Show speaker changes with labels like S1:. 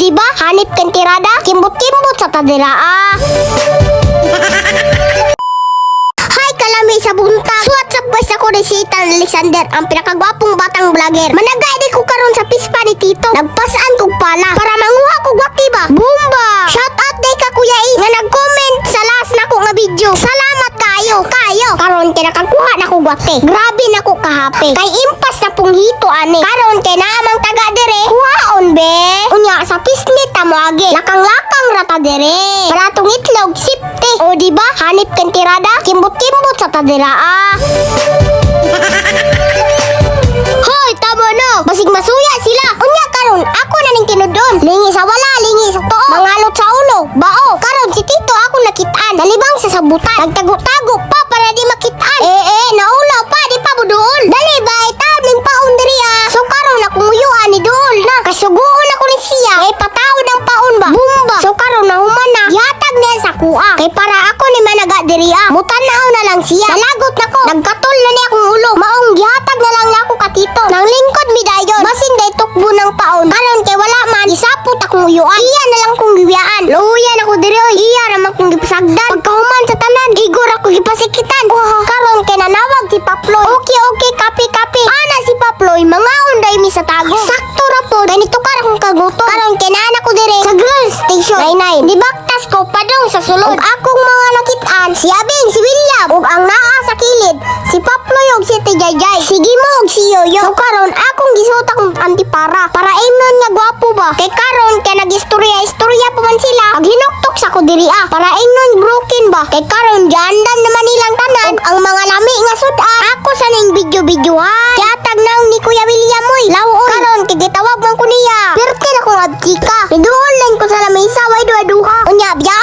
S1: Di ba? Hanip kang tirada, kimbot-kimbot sa tadira ah. Hi, kalami sa buntag. So what's up, guys, ako ni si Ethan Alexander, ang pinakagwapong batang vlogger. Managay di ko karon sa pispa ni Tito. Nagpasaan kog pala para manguha kog wati ba. Boomba! Shout out day ka, Kuya Is, nga nag-comment sa last nako nga video. Salamat kayo. Kayo. Karon kay nakakuha na kog wati. Grabe na ko kahappy. Kay impas na pong hito ani. Karon kay naamang taga dire. Kuhaon be. Unya sa pisnit ta moagi. Lakang-lakang rata dire. Paratong itlog sipte. O di ba? Hanip kang tirada, kimbot-kimbot sa tadira ah. Hoy, tama na. Basig masuya sila. Unya karon, ako na ning tinudon. Lingi sa wala, lingi sa tuo. Mangalot sa ulo, bao. Karon si Tito ako nakitaan. Nalibang sa sabutan. Nagtago-tago pa para di makitaan. Eh eh, naulaw pa, di pa buduol. Dali ba, taon ning paon diri ah. So karon akong uyuan ni duol na. Kasuguon ako ni siya. Kay pataod ang paon ba. Bumba. So karon nahuman na. Gihatag niya sa kuha. Kay para ako ni managa diri ah. Mutanaw na lang siya. Nalagot na ko. Nagkatol na niya akong ulo. Maong gihatag na lang nako ka Tito. Nang lingkod mi dayon. Basin day tukbo ng paon. Karon kay wala man isapot akong uyuan. Iya na lang kong giwiyaan. Luya na ko diri oy. Iya ra man kong gipasagdan. Pagkahuman sa tanan, igor ako gipasikitan. Wah, karon kay nanawag si Paploy. Okay, kapi kapi. Ana si Paploy, mga unday mi sa tago. Sakto ra po. Ganito ka ra kong kagutom. Karon kay naa ko dire sa grill station. 99. Dibaktas ko padung sa sulod. Ug akong mga nakitaan si Abing, si William, ug ang naa sa kilid, si Paploy ug si Tijayjay. Si Gimo ug si Yoyo. So karon akong gisuot akong antipara para ingnon nga gwapo ba. Kay karon kay nagistorya-istorya pa man sila. Ag hinuktok sa ko diri ah para ingnon broken ba. Kay karon giandam naman nilang tanan ug ang mga lami nga sud-an ako sa ning video-videohan. Giatag naong ni Kuya William oy. Lawon karon kay gitawag man ko niya. Pirti na kong abchika. Miduol lang ko sa lamesa way duha-duha. Unya biyaan